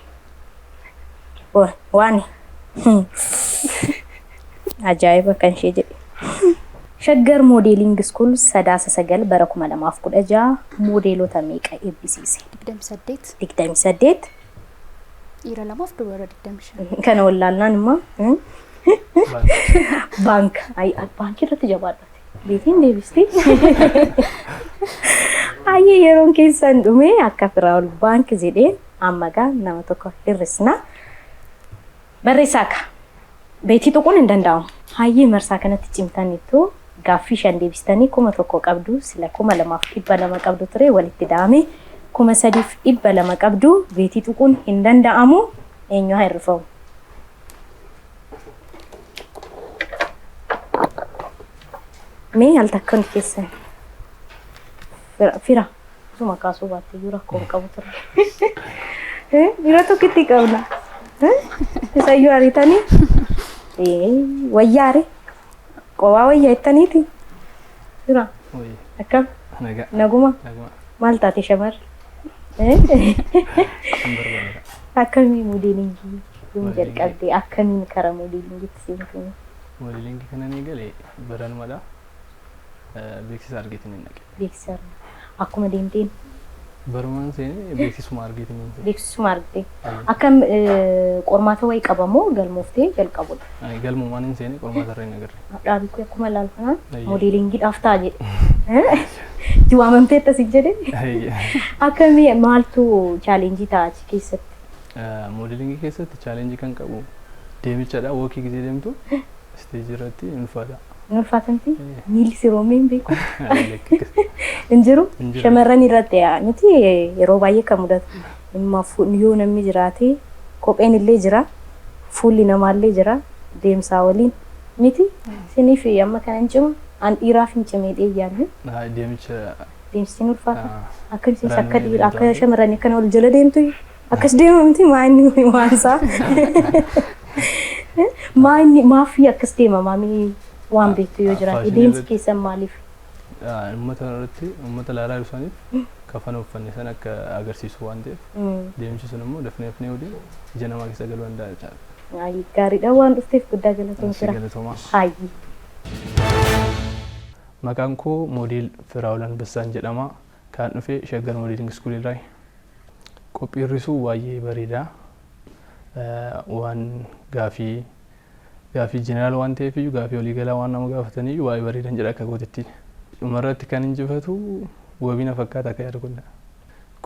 Waan. Ajaa'iba kan ishee jedhe. Shaggar Modeling School Sadaasa 9 bara 2016 moodeelota meeqa eebbisiise? 28. 28. Dhiira lamaaf dubara 25. Kana wallaalnaan immoo baank. Baankii irratti jabaadhate. Beetiin deebisti. Hayyee yeroon keessan dhume akka Firaa'ol baank jedhee amma gaa nama tokko hir'isna. Barreessaa ka. Beetii tuquun hin danda'amu. Hayyee marsaa kanatti cimtaniitu gaaffii 5 deebistanii 1000 qabdu sila 2200 qabdu ture walitti da'ame 3200 qabdu beetii tuquun hin danda'amu eenyu haa hir'ifamu. Mee al takka hundi keessan fira osuma kaasuu baatte iyyuu rakkoo hin qabu ture. Fira tokkitti qabna. Isayyuu ariitanii wayyaare qobaa wayyaa jettaniiti. Fira akkam Nagaa. naguma Naguma. maal taate shamarri? Hin barbaanne. Akkamii modelingii yoom jalqabde akkamiin karaa modelingiitti seente? Modelingii kana ni gale baranumadha. Beeksisa argeetiin hin dhaqe. Beeksisa akkuma deemteen Barumaan seenee beeksisuma argeetiin hin seene. beeksisuma argite. Akkam qormaata wayii qabamoo galmooftee jalqabudha? Galmumaan hin seene qormaata irra hin agarre. Dhaabii koo akkuma ilaalu kanaan Ayyee. modelingiidhaaf ta'a jedhe. Itti waamamtee akkas jedhe. Akkamii maaltu challenge ta'a achi keessatti? Modelingii keessatti challenge kan qabu deemichadha. Walkii gisee deemtu isteejii irratti hin ulfaata. Hin ulfaatamti? Miilli si roomee hin beeku? Hin jiru? Hin jiru. Shamarran irratti miti yeroo baay'ee kan mudatu. Dhimma yoo namni jiraate kopheen illee jira, fuulli namaallee jira, deemsaa waliin miti. Isiniif amma kana hin cimu, an dhiiraaf hin cimee dheeyyaanne Deemicha deemsi hin ulfaata. Akka isheen akka Runway dhiira akka deemtu. shamarranii akkana ol jala deemtu akkas deema miti maa inni waan isaa. Maa inni maafii akkas deema maamii waan beektu yoo jiraate Faashinii deemsi irratti- keessan maaliif? Uummata irratti uummata ilaalaa jiru saniif kafana uffanne sana akka agarsiisu waan ta'eef deemsi sun immoo dafnee dafnee odee ija namaa keessa galuu danda'a jechaadha. Ayi gaariidha waan dhufteef guddaa galatoon Si jira. galatoomaa. Haayyi. Maqaan koo Moodel Firaa'ol Anbassaan jedhama. Kan dhufe Shaggar Modeling School irraa. Qophii hir'isuu baay'ee bareeda. Waan gaafii gaafii general waan ta'eef iyyuu gaafii waliigalaa waan nama gaafataniyyuu baay'ee bareedan jedha akka gootitti. Dhumarratti kan injifatu wabii na fakkaata akka yaada kun.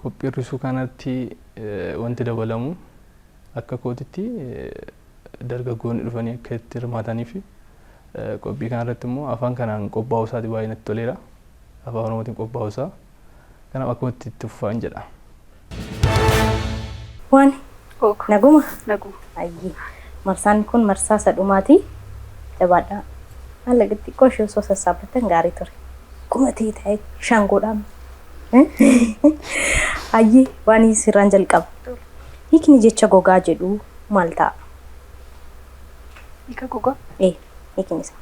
Qophii hir'isuu kanatti wanti dabalamu akka kootitti dargaggoonni dhufanii akka itti hirmaatanii fi Qophii kanarratti immoo afaan kanaan qophaa'uu isaati baay'ee natti toleera. Afaan Oromootiin qophaa'uu isaa. Kanaaf akkumatti itti fufaan jedha. Waan naguma? Naguma. Ayyee. Marsaan kun marsaa isa dhumaati. Jabaadhaa. Maallaqa xiqqoo ishee osoo sassaabbattan gaarii ture. Kuma ta'e ta'e shaangoodhaan. Ayyee waan sirraan jalqaba. Hiikni jecha gogaa jedhu maal ta'a? Hiika gogaa? Ee, hiikni isaa.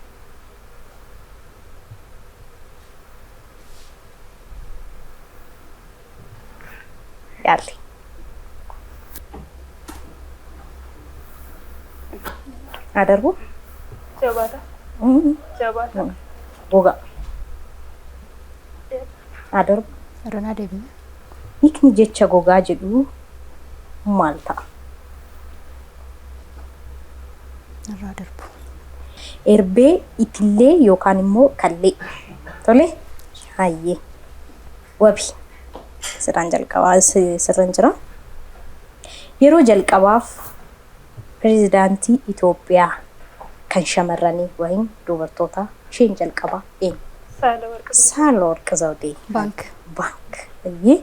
Yaalli. Haa darbu? Jabaata. Jabaata. Gogaa. Haa darbu? Irranaa deebine. Hiikni jecha gogaa jedhu maal ta'a? Irraa darbu. Erbee, itillee yookaan immoo kallee. Tole? Hayyee. Wabi. Sirraan jalqabaa sirran jira. Yeroo jalqabaaf pirezidaantii Itoophiyaa kan shamarranii wayim dubartootaa isheen jalqabaa eenyu? Saahilawarq. Saahilawarq Zawudee. Baank. Baank. Hayyee.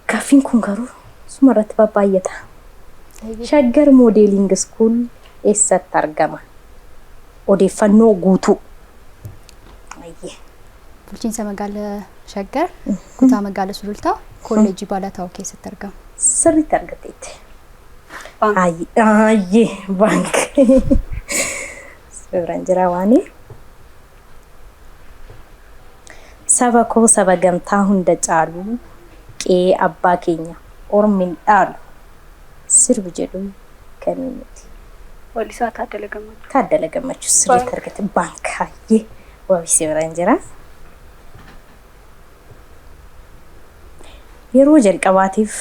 Gaaffiin kun garuu suma irratti babbaay'ata. Shaggar Modeling School eessatti argama? Odeeffannoo guutuu. Hayyee. Bulchiinsa magaalaa Shaggar kutaa magaalaa Sulultaa kolleejjii Baalataawoo keessatti argama. Sirriitti argatteetti. Hayyee baank. Suuraan jira waanii. Saba koo saba gamtaa hunda caalu qe'ee abbaa keenya ormi hin dhaalu sirbi jedhu kan eenyuti? Weellisaa Taaddala Gammachuu. Taaddala Gammachuu sirriitti argate. Baank. Hayyee wabii si biraan jira. Yeroo jalqabaatiif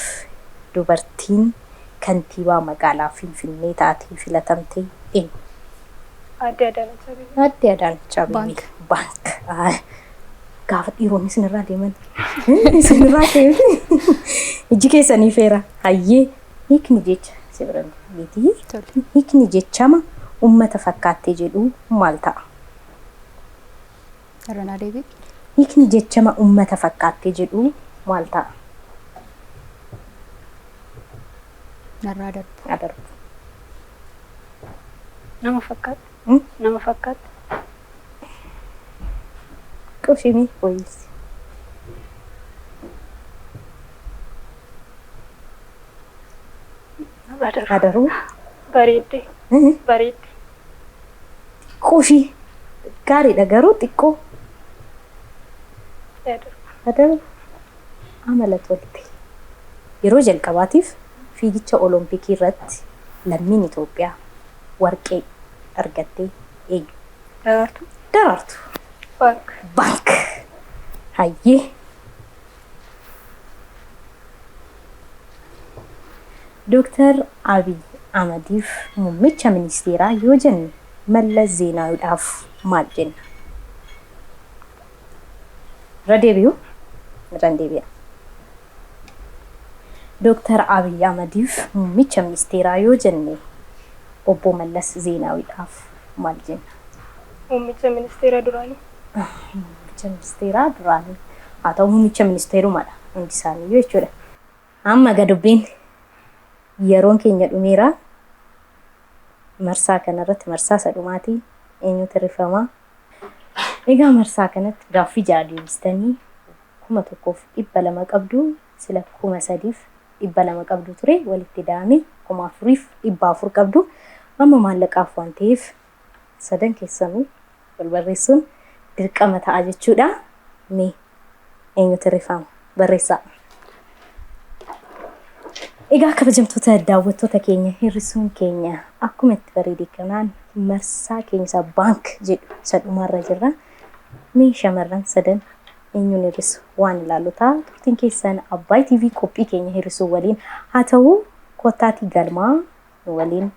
dubartiin kantiibaa magaalaa Finfinnee taatee filatamte eenyu? Aadde Adaanach Abeebee. Aadde Adaanach Abeebee. Baank. Gaafa dhiironni isinirraa deeman. Isinirraa deeman. Ijji keessanii feera. Hayyee hiikni jecha si biraan miti. Hiikni jechama uummata fakkaattee jedhu maal ta'a? Irranaa deebii. Hiikni jechama uummata fakkaattee jedhu maal ta'a? Narraa darbu. Haa darbu. Nama fakkaatti. Nama fakkaatti. Qoshimii wayisi. Narraa darbu. Haa darbu. Bareeddee. Bareeddee. Xiqqoo gaariidha garuu xiqqoo. Haa darbu. Haa darbu. Amala tolte. Yeroo jalqabaatiif fiigicha Olompikii irratti lammiin Itoophiyaa warqee argattee eenyu? Daraartuu. Daraartuu. Baank. Baank. Hayyee. Dooktar Abiy Ahmediif muummicha ministeeraa yoo jenne Mallas Zeenaawiidhaaf maal jenna? Irra deebi'u? Irra deebi'a. Dooktar Abiy Ahmediif muummicha ministeeraa yoo jenne obbo Mallas Zeenaawiidhaaf maal jenna? Muummicha ministeera duraanii. Muummicha ministeeraa duraanii. Haa ta'u muummicha ministeerumadha hundi isaaniiyyuu jechuudha. Amma gadubbiin yeroon keenya dhumeera. Marsaa kanarratti marsaa isa dhumaatii eenyutu hirrifamaa? Egaa marsaa kanatti gaaffii 6 deebistanii 1200 qabdu sila 3200 qabdu ture walitti da'ame 4400 qabdu. Amma maallaqaaf waan ta'eef sadan keessanuu wal barreessuun dirqama ta'a jechuudha. Mee eenyutu hirrifama? Barreessaa. Egaa kabajamtoota daawwattoota keenya hir'isuun keenya akkuma itti bareede kanaan marsaa keenya isa baank jedhu isa dhumaarra jirra. Mee shamarran sadan eenyuun hir'isu waan ilaallu ta'a. Turtiin keessan Abbaay TV qophii keenya hir'isuu waliin haa ta'u kottaatii galmaa nu waliin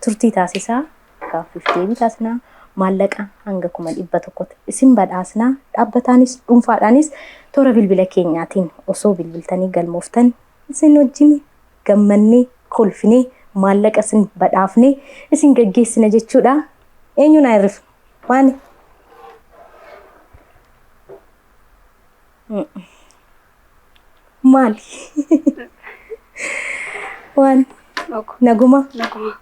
turtii taasisaa gaaffiif deebii taasisnaa maallaqa hanga 100,000 isin badhaasnaa dhaabbataanis dhuunfaadhaanis toora bilbila keenyaatiin osoo bilbiltanii galmooftan isin wajjin gammannee kolfinee Maallaqa isin badhaafnee isin gaggeessina jechuudha. Eenyuun haa hirrifnu? Waan maali? Waan naguma? Naguma.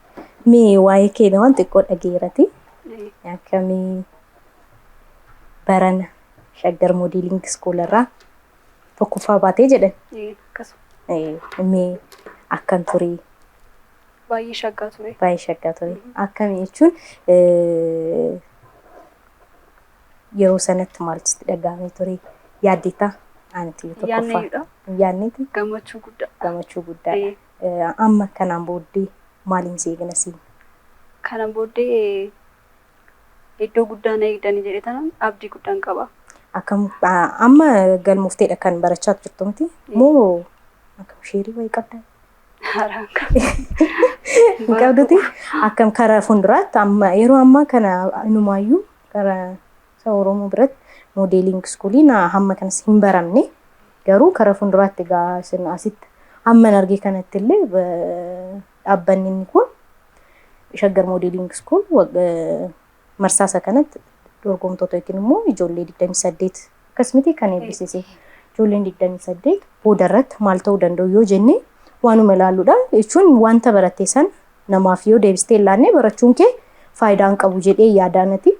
Mee waa'ee keenya waan xiqqoo dhageerati. Akkamii barana Shaggar Modeling School irraa tokkoffaa baatee jedhan. Akkasuma. Mee akkam ture? Baay'ee shaggaa ture. Baay'ee shaggaa ture. Akkamii jechuun yeroo sanatti maaltu sitti dhaga'amee ture? Yaaddeettaa? Anti tokkoffaa. Yaadneeyudha. Yaadneeti? Gammachuu guddaa. Gammachuu guddaadha. Amma kanaan booddee maaliin si eegna siin? Kana booddee iddoo guddaa na eegdanii jedhee tanan abdii guddaan qaba. Akkam amma galmoofteedha kan barachaa jirtu miti? Moo akkam sheerii wayii qabda? Haaraan Hin qabduti? Akkam karaa fuulduraatti amma yeroo ammaa kana inumaayyuu karaa saba Oromoo biratti modeling schooliin hamma kanas hin baramne garuu karaa fuulduraatti egaa isin asitti hamman argee kanatti illee dhaabbanni inni kun Shaggar Modeling School marsaa isa kanatti dorgomtoota yookiin immoo ijoollee 28 akkasumatti kan eebbisiise. Ijoolleen 28 booda irratti maal ta'uu danda'u yoo jenne waanuma ilaalluudha. Jechuun wanta baratte sana namaaf yoo deebistee ilaalne barachuun kee faayidaa hin qabu jedhee yaadaanati.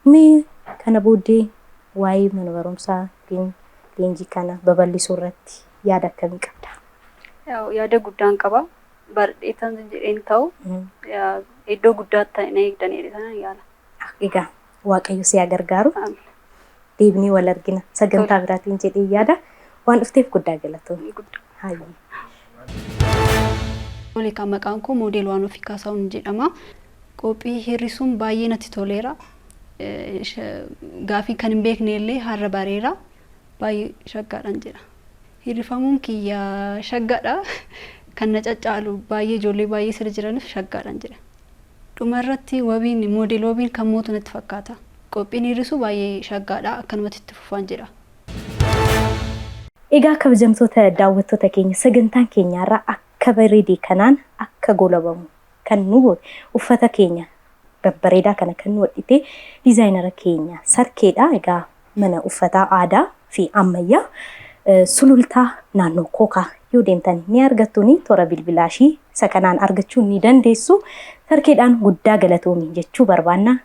Mee kana booddee waa'ee mana barumsaa yookiin leenjii kana babal'isuu irratti yaada akkamii qabda? Yaada guddaan qaba. Baradhee jedheen ta'u iddoo guddaatti na eegdanii jedhee tanan yaala. Egaa Waaqayyo si haa gargaaru. Deebinee wal argina sagantaa biraatiin jedhee yaada. Waan dhufteef guddaa galatoomii. Hayyee. Tole kan maqaan koo moodel waan ofii Kaasahuun jedhama. Qophii hir'isuun baay'ee natti toleera. Gaafii kan hin beekne illee har'a bareera. Baay'ee shaggaadhaan jedha. Hir'ifamuun kiyya shaggaadha. Kan na caccaalu baay'ee ijoollee baay'ee sirra jiraniif shaggaadhaan jedha. Dhumarratti wabiin moodel wabiin kan mootu natti fakkaata. Qophiin hir'isuu baay'ee shaggaadha. Akkanumatti itti fufaan jedha. Egaa kabajamtoota daawwattoota keenya sagantaan keenyaarraa akka bareedee kanaan akka golabamu kan nu goote uffata keenya babbareedaa kana kan nu hodhite diizaayinara keenya Sarkeedha. Egaa mana uffataa aadaa fi ammayyaa Sulultaa naannoo Kookaa yoo deemtan ni argattuuni toora bilbilaa ishii isa kanaan argachuu ni dandeessu. Sarkeedhaan guddaa galatoomi jechuu barbaanna.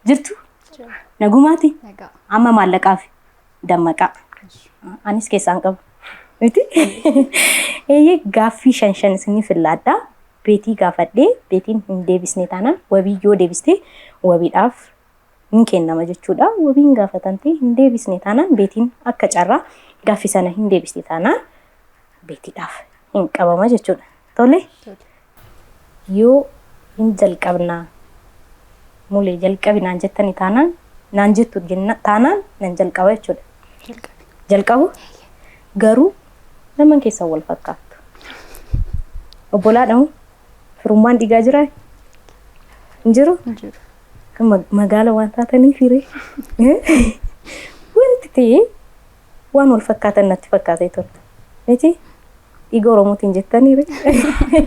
Jirtu? Nagumaati? Amma maallaqaaf dammaqaa. Anis keessaan qabu. Miti? Eeyyee gaaffii shan shan isiniif fillaadha. Beetii gaafadhee beetiin hin deebisne taanaan wabii yoo deebiste wabiidhaaf hin kennama jechuudha. Wabiin gaafatamtee hin deebisne taanaan beetiin akka carraa gaaffii sana hin deebisne taanaan beetiidhaaf hin qabama jechuudha. Tole? Yoo hin jalqabnaa mulee jalqabi naan jettani taanaan naan jettu taanaan nan jalqaba jechuudha. Jalqabu? Garuu lamaan keessan wal fakkaattu. Obbolaadha moo? Firummaan dhiigaa jiraa? Hin jiru? Magaala waan taataniif hiree. Wanti ta'e waan wal fakkaatan natti fakkaatee ture. Miti? Dhiiga Oromootiin jettanii ree?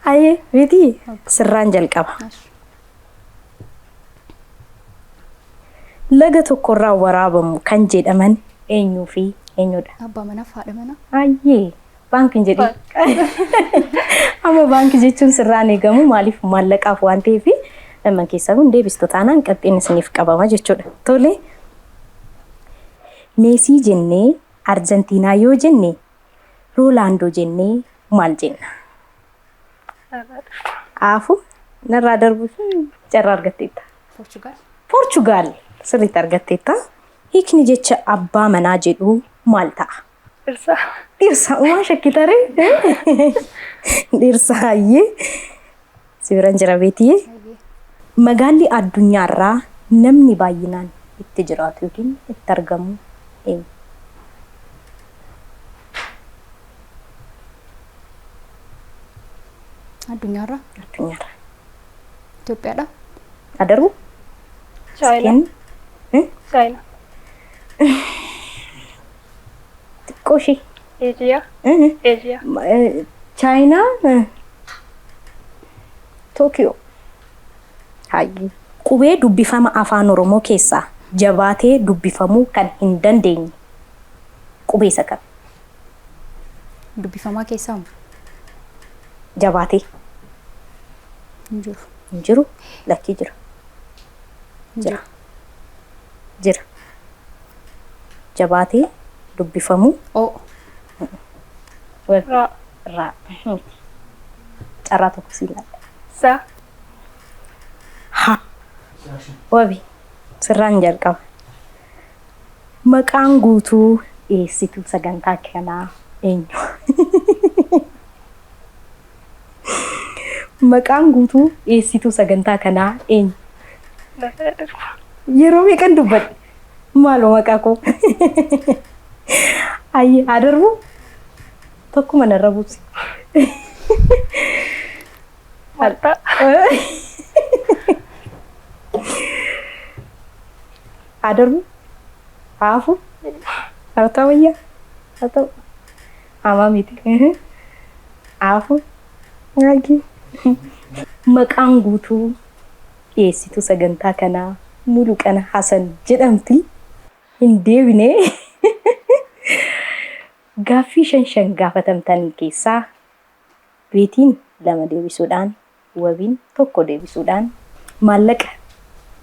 Ayyee miti sirraan jalqaba. Laga tokkorraa waraabamu kan jedhaman eenyuu fi eenyudha? Abbaa manaa fi haadha manaa. Ayyee baankii hin jedhin. Amma baankii jechuun sirraan eegamu maaliif maallaqaaf waan ta'eef lamman keessaa kun deebistu taanaan qabxiin isiniif qabama jechuudha. Tole. Meesii jennee Arjentiinaa yoo jenne Roolaandoo jennee maal jenna? Aafu narraa darbu carraa argatteetta. Poorchugaal. Poorchugaal sirriitti argatteetta. Hiikni jecha abbaa manaa jedhu maal ta'a? Dhirsa. Dhirsa uumaa shakkitaree? Dhirsa hayyee. Si biran jira beetiyyee. Magaalli addunyaarraa namni baay'inaan itti jiraatu yookiin itti argamu eenyu? Addunyaarraa. Addunyaarraa. Itoophiyaadha. Adarbu? Chaayinaa. Chaayinaa. Xiqqoo ishee. Eeshiyaa. Eeshiyaa. Chaayinaa Tookiyoo. Hayyee. Qubee dubbifama afaan Oromoo keessaa jabaatee dubbifamuu kan hin dandeenye qubee isa kam? Dubbifamaa keessaa moo? Jabaatee. Hin jiru. Hin jiru? Lakkii jira. Jira. Jira. Jabaatee dubbifamuu. O. Ra. Ra. Carraa tokko si ilaalla. Sa. Ha. Wabi. Sirraan jalqaba. Maqaan guutuu dhiyeessituu sagantaa kanaa eenyu? Maqaan guutuu dhiyeessituu sagantaa kanaa eenyu? Yeroo meeqan dubbadhe? Maaloo maqaa koo? Hayyee haa darbu? Tokkuma narra buusi. Martaa. Haa darbu? Haa hafu? Haa ta'u wayyaa? Haa ta'u. Hamaa miti. Haa hafu? Hayyee. Maqaan guutuu dhiyeessituu sagantaa kanaa Muluqana Hasan jedhamti. Hin deebine. Gaaffii shan shan gaafatamtan keessaa Beetiin 2 deebisuudhaan, Wabiin 1 deebisuudhaan maallaqa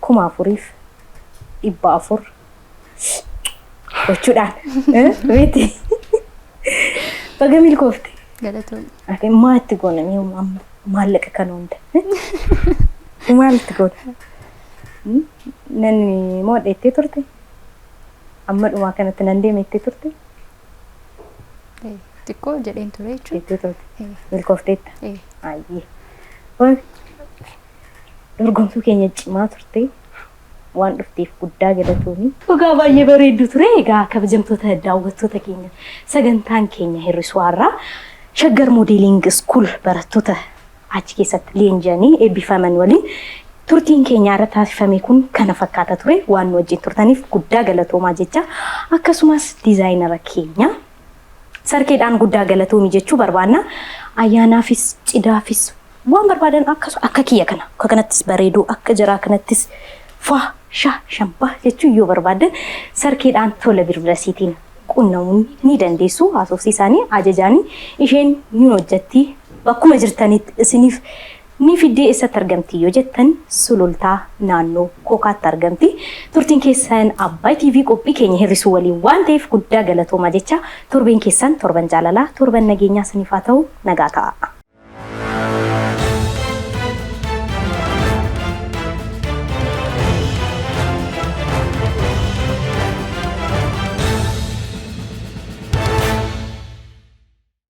4,400 gochuudhaan Beeti baga milkoofte. Galatoomi. Ati maa itti goona mee amma maallaqa kana hunda? Maal itti goona? Nan mo'adha jettee turte? Amma dhumaa kanatti nan deema jettee turte? Xiqqoo jedheen ture jechuudha. Jettee turte. Milkoofteetta. Ayyee. Dorgomtuu keenya cimaa turte. Waan dhufteef guddaa galatoomi. Dhugaa baay'ee bareeddu ture. Egaa kabajamtoota daawwattoota keenya sagantaan keenya hir'isuu har'aa Shaggar Modeling School barattoota achi keessatti leenji'anii eebbifaman waliin turtiin keenya irra taasifame kun kana fakkaata ture. Waan nu wajjin turtaniif guddaa galatoomaa jecha akkasumas diizaayinara keenya Sarkeedhaan guddaa galatoomi jechuu barbaanna. Ayyaanaafis, cidaafis waan barbaadan akkasu akka kiyya kana akka kanattis bareeduu akka jaraa kanattis fa sha shambaa jechuu yoo barbaadan sarkeedhaan tola bilbilasiitiin qunnamuu ni dandeessu. Haasofsiisaanii ajajaanii isheen ni hojjetti. Bakkuma jirtanitti isiniif Ni fiddee eessatti argamti yoo jettan Sulultaa naannoo Kookaatti argamti. Turtiin keessan Abbaay TV qophii keenya hir'isuu waliin waan ta'eef guddaa galatoomaa jecha torbeen keessan torban jaalalaa, torban nageenyaa isiniif haa ta'u nagaa ta'aa.